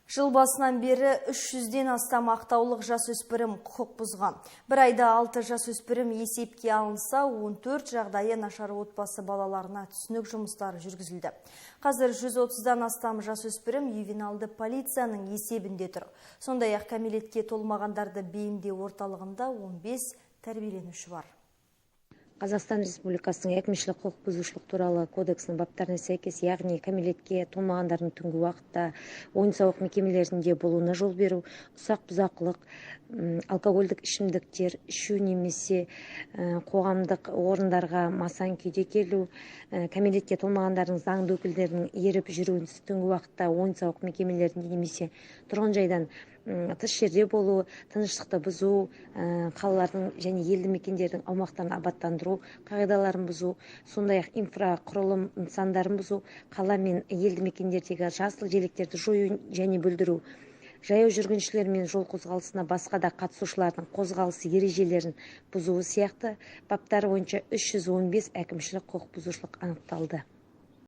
Жыл басынан бері 300-ден астам ақтаулық жасөспірім құқық бұзған. Бір айда 6 жасөспірім есепке алынса, 14 жағдайы нашар отбасы балаларына түсінік жұмыстары жүргізілді. Қазір 130-дан астам жасөспірім ювеналды полицияның есебінде тұр. Сондай-ақ кәмелетке толмағандарды бейімдеу орталығында 15 тәрбиеленуші бар. Қазақстан Республикасының әкімшілік құқық бұзушылық туралы кодексінің баптарына сәйкес, яғни кәмелетке толмағандардың түнгі уақытта ойын-сауық мекемелерінде болуына жол беру, ұсақ бұзақылық, алкогольдік ішімдіктер ішу немесе қоғамдық орындарға масаң күйде келу, кәмелетке толмағандардың заңды өкілдерінің еріп жүруінсіз түнгі уақытта ойын-сауық мекемелерінде немесе тұрғын жайдан тыс жерде болу, тыныштықты бұзу, қалалардың және елді мекендердің аумақтарын абаттандыру қағидаларын бұзу, сондай-ақ инфрақұрылым нысандарын бұзу, қала мен елді мекендердегі жасыл желектерді жою және бүлдіру, жаяу жүргіншілер мен жол қозғалысына басқа да қатысушылардың қозғалысы ережелерін бұзуы сияқты баптар бойынша 315 әкімшілік құқық бұзушылық анықталды.